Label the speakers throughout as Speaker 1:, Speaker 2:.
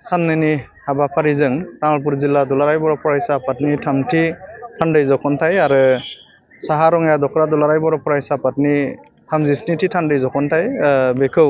Speaker 1: साननैनि हाबाफारिजों तामुलपुर जिल्ला दुलाराय बर' फरायसा आफादनि 3थि थान्दै जख'न्थाइ आरो साहा रङिया दख'रा दुलाराय बर' फरायसा आफादनि 37थि थान्दै जख'न्थाइ बेखौ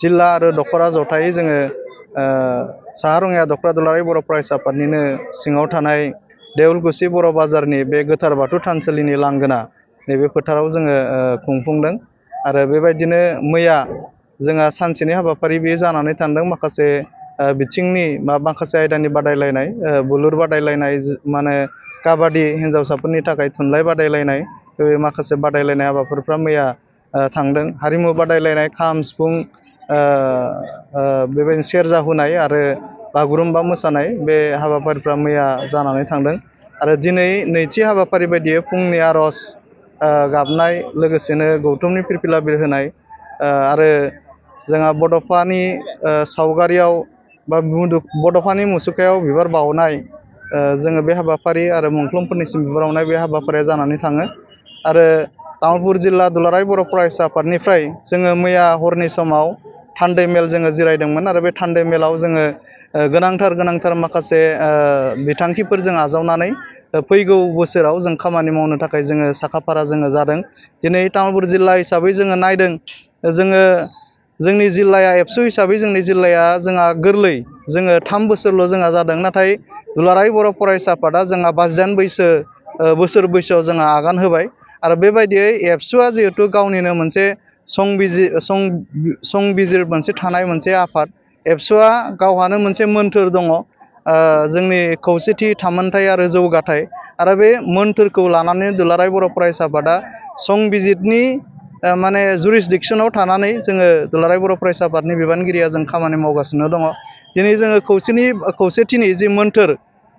Speaker 1: जिल्ला आरो दख'रा जथायै जोङो साहा रङिया दख'रा दुलाराय बर' फरायसा आफादनिनो सिङाव थानाय देउलकुसि बर' बाजारनि बे गोथार बाथौ थानसालिनि लांगोना नैबे फोथाराव जोङो खुंफुंदों। आरो बेबायदिनो मैया जोंहा सानसेनि हाबाफारि बे जानानै थांदों। माखासे बिथिंनि माखासे आयदानि बादायलायनाय, बुलुर बादायलायनाय, माने काबादि हिन्जावसाफोरनि थाखाय थुनलाइ बादायलायनाय, बे माखासे बादायलायनाय हाबाफारिफ्रा मैया थांदों। हारिमु बादायलायनाय, खाम सिफुं बेबायदिनो सेरजा हुनाय आरो बागुरुम्बा मोसानाय बे हाबाफारिफ्रा मैया जानानै थांदों। आरो दिनै नैथि हाबाफारि बायदियै फुंनि आर'ज गाबनाय, लोगोसेनो गौथुमनि फिरफिला बिरहोनाय आरो जोंहा बड'फानि सावगारियाव बा बड'फानि मुसुखायाव बिबार बावनाय, जोङो बे हाबाफारि आरो मुंख्लंफोरनिसिम बिबार बावनाय बे हाबाफारिया जानानै थाङो। आरो तामुलपुर जिल्ला दुलाराय बर' फरायसा आफादनिफ्राय जोङो मैया हरनि समाव थान्दै मेल जोङो जिरायदोंमोन। आरो बे थान्दै मेलाव जोङो गोनांथार माखासे बिथांखिफोर जों आजावनानै फैगौ बोसोराव जों खामानि मावनो थाखाय जोङो साखाफारा जोङो जादों। दिनै तामुलपुर जिल्ला हिसाबै जोङो नायदों, जोंनि जिल्लाया एबसु हिसाबै जोंनि जिल्लाया जोंहा गोरलै, जोङो 3 बोसोरल' जोंहा जादों। नाथाय दुलाराय बर' फरायसा आफादा जोंहा 52 बोसोर बैसोआव जोंहा आगान होबाय। आरो बेबायदियै एबसुआ जिहेथु गावनिनो मोनसे संबिजिर मोनसे थानाय मोनसे आफाद, एबसुआ गावहानो मोनसे मोन्थोर दङ, जोंनि खौसेथि, थामोनथाय आरो जौगाथाय। आरो बे मोन्थोरखौ लानानै दुलाराय बर' फरायसा आफादा संबिजितनि माने जुरिसडिक्सनाव थानानै जोङो दुलाराय बर' फरायसा आफादनि बिबानगिरिया जों खामानि मावगासिनो दङ। दिनै जोङो खौसेथिनि जि मोन्थोर,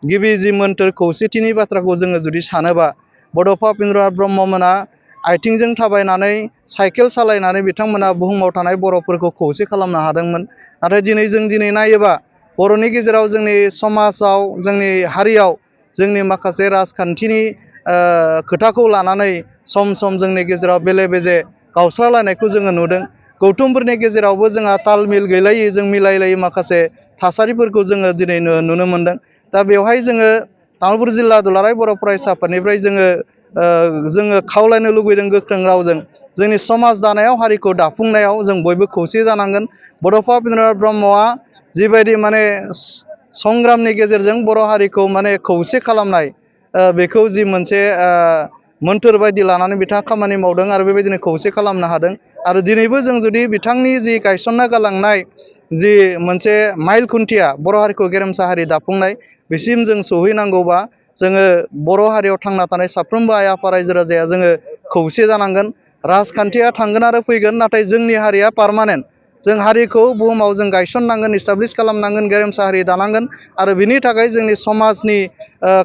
Speaker 1: गिबि जि मोन्थोर खौसेथिनि बाथ्राखौ जोङो जुदि सानोबा, बड'फा उपेन्द्रनाथ ब्रह्ममोना आथिंजों थाबायनानै, साइकेल सालायनानै बिथांमोना बुहुमाव थानाय बर'फोरखौ खौसे खालामनो हादोंमोन। नाथाय जों दिनै नायोबा बर'नि गेजेराव, जोंनि समाजाव, जोंनि हारियाव जोंनि माखासे राजखान्थिनि खोथाखौ लानानै सम सम जोंनि गेजेराव बेले बेजे गावस्रालायनायखौ जोङो नुदों। गौथुमफोरनि गेजेरावबो जोंहा तालमिल गैलायै, जों मिलायलायै माखासे थासारिफोरखौ जोङो दिनै नुनो मोनदों। दा बेवहाय जोङो तामुलपुर जिल्ला दुलाराय बर' फरायसा आफादनिफ्राय जोङो खावलायनो लुबैदों गोख्रों रावजों, जोंनि समाज दानायाव, हारिखौ दाफुंनायाव जों बयबो खौसे जानांगोन। बड'फा उपेन्द्रनाथ ब्रह्मआ जिबायदि माने संग्रामनि गेजेरजों बर' हारिखौ माने खौसे खालामनाय, बेखौ जि मोनसे मोन्थोर बायदि लानानै बिथाङा खामानि मावदों आरो बेबायदिनो खौसे खालामनो हादों। आरो दिनैबो जों जुदि बिथांनि जि गायसनना गालांनाय जि मोनसे माइल खुन्थिया, बर' हारिखौ गेरेमसा हारि दाफुंनाय, बिसिम जों सौहैनांगौबा जोङो बर' हारियाव थांना थानाय साफ्रोमबो आइ आफा रायजो राजाया जोङो खौसे जानांगोन। राजखान्थिया थांगोन आरो फैगोन, नाथाय जोंनि हारिया पारमानेन्ट। जों हारिखौ बुहुमाव जों गायसननांगोन, इस्टाब्लिस खालामनांगोन, गेरेमसा हारि दानांगोन। आरो बिनि थाखाय जोंनि समाजनि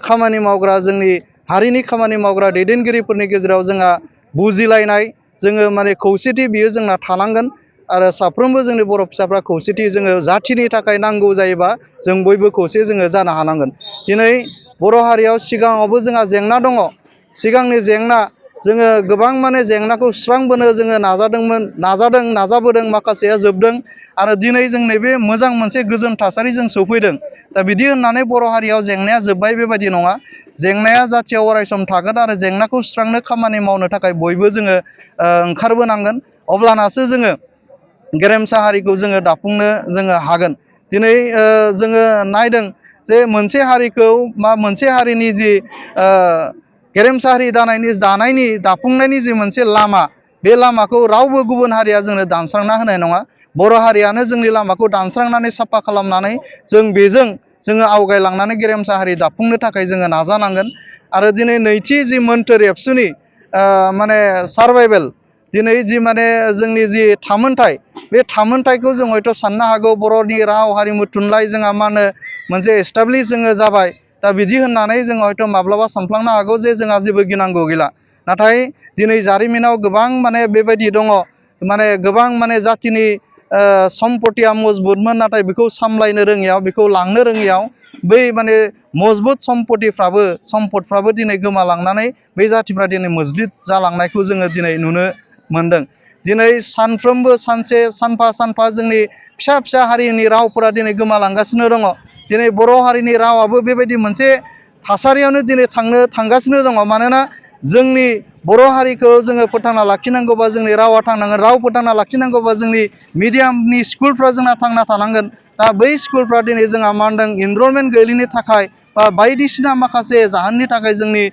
Speaker 1: खामानि मावग्रा, जोंनि हारिनि खामानि मावग्रा दैदेनगिरिफोरनि गेजेराव जोंहा बुजिलायनाय, जोङो माने खौसेथि, बियो जोंना थानांगोन। आरो साफ्रोमबो जोंनि बर' फिसाफ्रा खौसेथि, जोङो जाथिनि थाखाय नांगौ जायोबा जों बयबो खौसे जोङो जानो हानांगोन। दिनै बर' हारियाव सिगाङावबो जोंहा जेंना दङ। सिगांनि जेंना, जोङो गोबां माने जेंनाखौ सुस्रांबोनो जोङो नाजाबोदों, माखासेया जोबदों। आरो दिनै जों नैबे मोजां मोनसे गोजोन थासारि जों सौफैदों। दा बिदि होननानै बर' हारियाव जेंनाया जोब्बाय बेबायदि नङा। जेंनाया जाथियाव अरायसम थागोन आरो जेंनाखौ सुस्रांनो खामानि मावनो थाखाय बयबो जोङो ओंखारबोनांगोन। अब्लानासो जोङो गेरेमसा हारिखौ जोङो दाफुंनो जोङो हागोन। दिनै जोङो नायदों जे मोनसे हारिखौ, मोनसे हारिनि जि गेरेमसा हारि दाफुंनायनि जि मोनसे लामा, बे लामाखौ रावबो गुबुन हारिया जोंनो दानस्रांना होनाय नङा। बर' हारियानो जोंनि लामाखौ दानस्रांनानै साफा खालामनानै जों बेजों जोङो आवगायलांनानै गेरेमसा हारि दाफुंनो थाखाय जोङो नाजानांगोन। आरो दिनै नैथि जि मोन्थोर एबसुनि माने सार्भाइभेल, दिनै जि माने जोंनि जि थामोनथाय, बे थामोनथायखौ जों हयथ' साननो हागौ, बर'नि राव हारिमु थुनलाइ जोंहा मा होनो मोनसे एस्टाब्लिस जोङो जाबाय। दा बिदि होननानै जों हयथ' माब्लाबा सानफ्लांनो हागौ जे जोंहा जेबो गिनांगौ गैला। नाथाय दिनै जारिमिनाव गोबां माने बेबायदि दङ, माने गोबां माने जाथिनि सम्पतिया मजबुतमोन, नाथाय बेखौ सामलायनो रोङियाव, बेखौ लांनो रोङियाव, बै माने मजबुत सम्पदफ्राबो दिनै गोमालांनानै बै जाथिफ्रा दिनै मोज्लिद जालांनायखौ जोङो दिनै नुनो मोनदों। दिनै सानफ्रोमबो सानफा सानफा जोंनि फिसा फिसा हारिनि रावफोरा दिनै गोमालांगासिनो दङ। दिनै बर' हारिनि रावाबो बेबायदि मोनसे थासारियावनो दिनै थांगासिनो दङ। मानोना जोंनि बर' हारिखौ जोङो फोथांना लाखिनांगौबा जोंनि रावा थांनांगोन, राव फोथांना लाखिनांगौबा जोंनि मिडियामनि स्कुलफ्रा जोंना थांना थानांगोन। दा बै स्कुलफ्रा दिनै जोंहा मा होनदों इनरलमेन्ट गैयैनि थाखाय बा बायदिसिना माखासे जाहोननि थाखाय जोंनि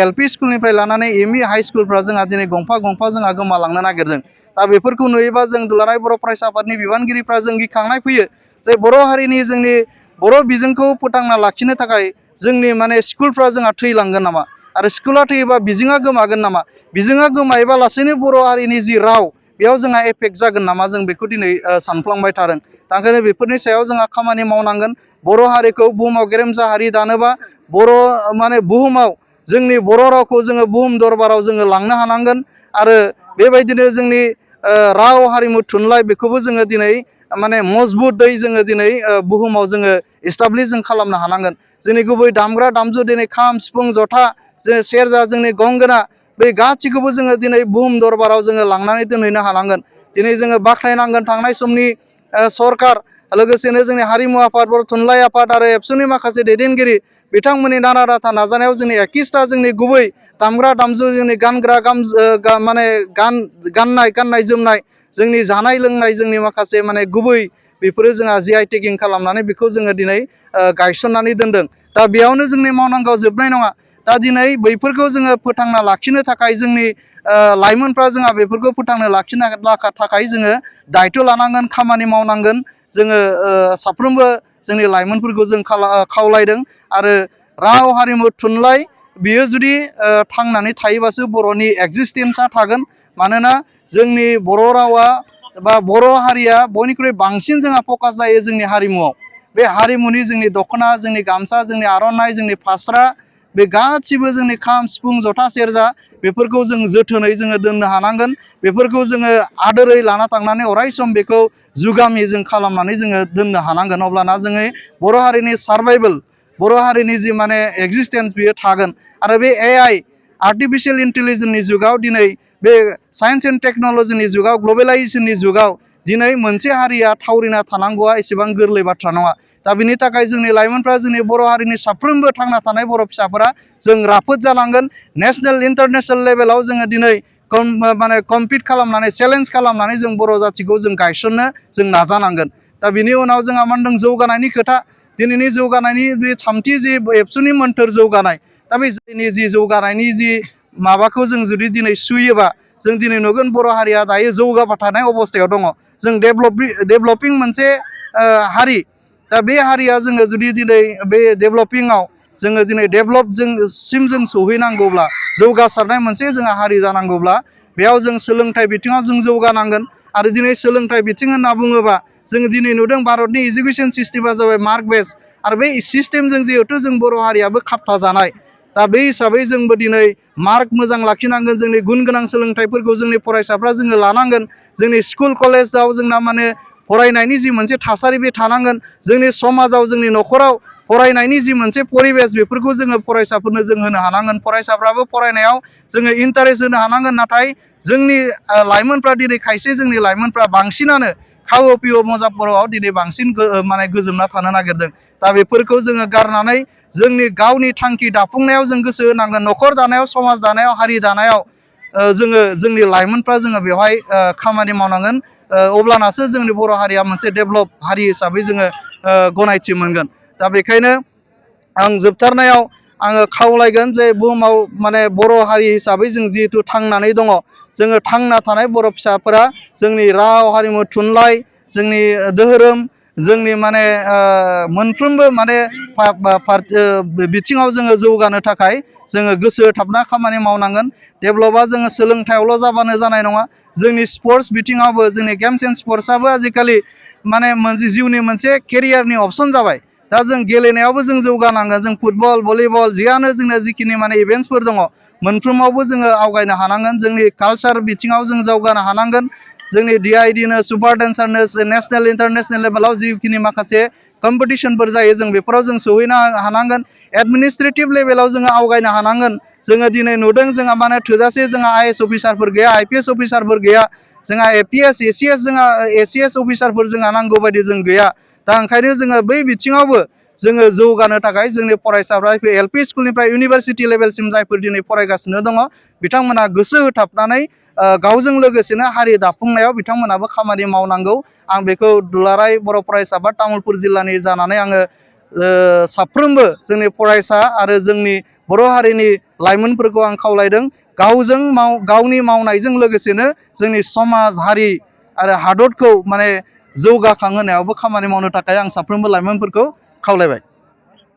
Speaker 1: एलपि स्कुलनिफ्राय लानानै एमइ हाइ स्कुलफ्रा जोंहा दिनै गंफा गंफा जोंहा गोमालांनो नागिरदों। दा बेफोरखौ नुयोबा जों दुलाराय बर' फरायसा आफादनि बिबानगिरिफ्रा जों गिखांनाय फैयो जे बर' हारिनि जोंनि बर' बिजोंखौ फोथांना लाखिनो थाखाय जोंनि माने स्कुलफ्रा जोंहा थैलांगोन नामा? आरो स्कुला थैयोबा बिजोङा गोमागोन नामा? बिजोङा गोमायोबा लासैनो बर' हारिनि जि राव बेयाव जोंहा एफेक्ट जागोन नामा? जों बेखौ दिनै सानफ्लांबाय थादों। दा ओंखायनो बेफोरनि सायाव जोंहा खामानि मावनांगोन। बर' हारिखौ बुहुमाव गेरेमसा हारि दानोबा बुहुमाव जोंनि बर' रावखौ जोङो बुहुम दरबाराव जोङो लांनो हानांगोन। आरो बेबायदिनो जोंनि राव हारिमु थुनलाइ बेखौबो जोङो दिनै माने मजबुतै जोङो दिनै बुहुमाव जोङो एस्टाब्लिश जों खालामनो हानांगोन। जोंनि गुबै दामग्रा दामजु दिनै खाम, सिफुं, जथा, सेरजा, जोंनि गंगोना बे गासैखौबो जोङो दिनै बुहुम दरबाराव जोङो लांनानै दोनहैनो हानांगोन। दिनै जोङो बाख्नायनांगोन थांनाय समनि सरकार, लोगोसेनो जोंनि हारिमु आफाद, बर' थुनलाइ आफाद आरो एबसुनि माखासे दैदेनगिरि बिथांमोननि नारा नाथा नाजानायाव जोंनि 21टा जोंनि गुबै दामग्रा दामजु, जोंनि गाननाय जोमनाय, जोंनि जानाय लोंनाय, जोंनि माखासे माने गुबै बेफोरो जोंहा GI टेगिं खालामनानै बेखौ जोङो दिनै गायसननानै दोनदों। दा बेयावनो जोंनि मावनांगौ जोबनाय नङा। दा दिनै बैफोरखौ जोङो फोथांना लाखिनो थाखाय जोंनि लाइमोनफ्रा जोंहा बेफोरखौ फोथांना लाखिनो थाखाय जोङो दायथ' लानांगोन, खामानि मावनांगोन। जोङो साफ्रोमबो जोंनि लाइमोनफोरखौ जों खावलायदों। आरो राव हारिमु थुनलाइ बियो जुदि थांनानै थायोबासो बर'नि एक्जिस्टेन्सआ थागोन। मानोना जोंनि बर' रावा बा बर' हारिया बयनिख्रुइ बांसिन जोंहा फकास जायो जोंनि हारिमुआव। बे हारिमुनि जोंनि दख'ना, जोंनि गामसा, जोंनि आर'नाइ, जोंनि फास्रा, बे गासिबो जोंनि खाम, सिफुं, जथा, सेरजा बेफोरखौ जों जोथोनै जोङो दोननो हानांगोन। बेफोरखौ जोङो आदोरै लाना थांनानै अराय सम बेखौ जुगामि जों खालामनानै जोङो दोननो हानांगोन। अब्लाना जोङो बर' हारिनि सार्भाइभेल, बर' हारिनि जि माने एक्जिस्टेन्स बियो थागोन। आरो बे AI आर्टिफिशियेल इन्टेलिजेन्सनि जुगाव, दिनै बे साइन्स एन्ड टेक्न'लजिनि जुगाव, ग्लबेलाइजेसननि जुगाव दिनै मोनसे हारिया थावरिना थानांगौआ एसेबां गोरलै बाथ्रा नङा। दा बिनि थाखाय जोंनि लाइमोनफ्रा, जोंनि बर' हारिनि साफ्रोमबो थांना थानाय बर' फिसाफोरा जों राफोद जालांगोन। नेसनेल इन्टारनेसनेल लेभेलाव जोङो दिनै माने कम्पिट खालामनानै, चेलेन्ज खालामनानै जों बर' जाथिखौ जों गायसननो जों नाजानांगोन। दा बिनि उनाव जोंहा मा होनदों जौगानायनि खोथा। दिनैनि जौगानायनि बे थामथि जि एबसुनि मोन्थोर जौगानाय, दा बे जोंनि जि जौगानायनि जि माबाखौ जों जुदि दिनै सुयोबा, जों दिनै नुगोन बर' हारिया दायो जौगाबाय थानाय अबस्थायाव दङ। जों डेभलपिं मोनसे हारि। दा बे हारिया जोङो जुदि दिनै बे डेभलपिंआव जोङो दिनै सिम जों सौहैनांगौब्ला, जौगासारनाय मोनसे जोंहा हारि जानांगौब्ला, बेयाव जों सोलोंथाइ बिथिङाव जों जौगानांगोन। आरो दिनै सोलोंथाइ बिथिं होनना बुङोबा जोङो दिनै नुदों भारतनि इडुकेसन सिस्टेमा जाबाय मार्क बेस। आरो बे सिस्टेमजों जिहेथु जों बर' हारियाबो खाबथा जानाय, दा बे हिसाबै जोंबो दिनै मार्क मोजां लाखिनांगोन। जोंनि गुन गोनां सोलोंथाइफोरखौ जोंनि फरायसाफ्रा जोङो लानांगोन। जोंनि स्कुल कलेजाव जोंना माने फरायनायनि जि मोनसे थासारि बे थानांगोन। जोंनि समाजाव, जोंनि न'खराव फरायनायनि जि मोनसे परिबेस बेफोरखौ जोङो फरायसाफोरनो जों होनो हानांगोन। फरायसाफ्राबो फरायनायाव जोङो इन्टारेस्ट होनो हानांगोन। नाथाय जोंनि लाइमोनफ्रा दिनै खायसे जोंनि लाइमोनफ्रा बांसिनानो खाव पिअ मजाफराव दिनै बांसिन माने गोजोमना थानो नागिरदों। दा बेफोरखौ जोङो गारनानै जोंनि गावनि थांखि दाफुंनायाव जों गोसो होनांगोन। न'खर दानायाव, समाज दानायाव, हारि दानायाव जोङो जोंनि लाइमोनफ्रा जोङो बेवहाय खामानि मावनांगोन। अब्लानासो जोंनि बर' हारिया मोनसे डेभलप हारि हिसाबै जोङो गनायथि मोनगोन। दा बेखायनो आं जोबथारनायाव आङो खावलायगोन जे बुहुमाव माने बर' हारि हिसाबै जों जिहेथु थांनानै दङ, जोङो थांना थानाय बर' फिसाफोरा जोंनि राव हारिमु थुनलाइ, जोंनि धोरोम, जोंनि माने मोनफ्रोमबो माने बिथिङाव जोङो जौगानो थाखाय जोङो गोसो होथाबना खामानि मावनांगोन। डेभलपआ जोङो सोलोंथाइयावल' जाबानो जानाय नङा। जोंनि स्पर्ट्स बिथिङावबो, जोंनि गेम्स एन्ड स्पर्ट्सआबो आजिखालि माने मोनसे जिउनि मोनसे केरियारनि अपसन जाबाय। दा जों गेलेनायावबो जों जौगानांगोन। जों फुटबल, भलिबल जियानो जोंना जिखिनि माने इभेन्ट्सफोर दङ, मोनफ्रोमावबो जोङो आवगायनो हानांगोन। जोंनि कालसार बिथिङाव जों जौगानो हानांगोन। जोंनि DIDनो, सुपार डेन्सारनो, नेसनेल इन्टारनेसनेल लेभेलाव जिखिनि माखासे कम्पिटिसनफोर जायो, जों बेफोराव जों सौहैनो हानांगोन। एडमिनिस्ट्रेटिभ लेभेलाव जोङो आवगायनो हानांगोन। जोङो दिनै नुदों जोंहा माने थोजासे जोंहा IAS अफिसारफोर गैया, IPS अफिसारफोर गैया। जोंहा APS ACS जोंहा ACS अफिसारफोर जोंहा नांगौ बायदि जों गैया। दा ओंखायनो जोङो बै बिथिङावबो जोङो जौगानो थाखाय जोंनि फरायसाफ्रा LP स्कुलनिफ्राय इउनिभारसिटि लेभेलसिम जायफोर दिनै फरायगासिनो दङ बिथांमोना गोसो होथाबनानै गावजों लोगोसेनो हारि दाफुंनायाव बिथांमोनाबो खामानि मावनांगौ। आं बेखौ दुलाराय बर' फरायसा बा तामुलपुर जिल्लानि जानानै आङो साफ्रोमबो जोंनि फरायसा आरो जोंनि बर' हारिनि लाइमोनफोरखौ आं खावलायदों गावनि मावनायजों लोगोसेनो जोंनि समाज हारि आरो हादरखौ माने जौगाखांहोनायावबो खामानि मावनो थाखाय आं साफ्रोमबो लाइमोनफोरखौ खावलायबाय।